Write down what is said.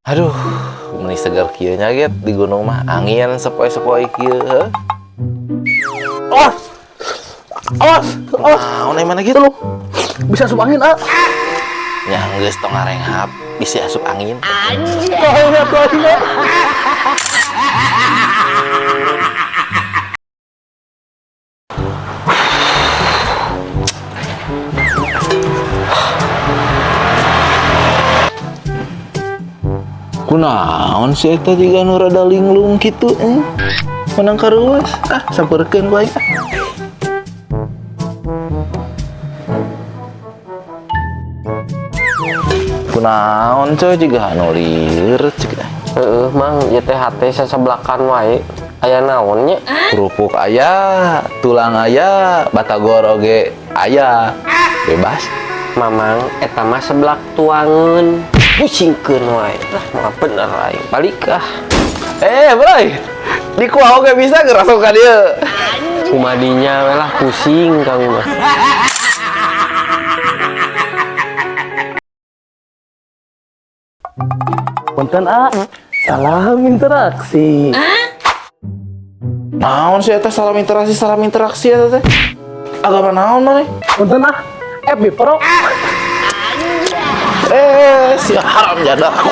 Aduh, meni segar kieu nya get di gunung mah angin sepoi-sepoi kieu, heuh. Awas! Awas! Awas! Naon ai mana gitu? Lu bisa asup angin, ah. Nya geus tong ngarenghap, bisi asup angin. Tolong ya, tolong ya. Kunaon si eta jiga nu rada linglung kitu eh. Menang karuas. Ah, sampeurkeun ku aing. Ah. Kunaon coy jiga anu lieur cek ah. Heeh, Mang, ieu teh hate saseblakan wae. Aya naon nya? Kerupuk aya, tulang aya, batagor oge aya. Bebas. Mamang, eta mah seblak tuangeun. Pusingkeun wae. Lah, mah bener aing. Balik ah. Eh, bray. Di kuah oge bisa ngerasuk ka dieu. Kumadinya we lah pusing kamu mah. Punten, ah. Salam interaksi. Naon sih eta salam interaksi eta teh? Agama naon maneh? Punten, ah. FB Pro. Eh, si haram jadah aku.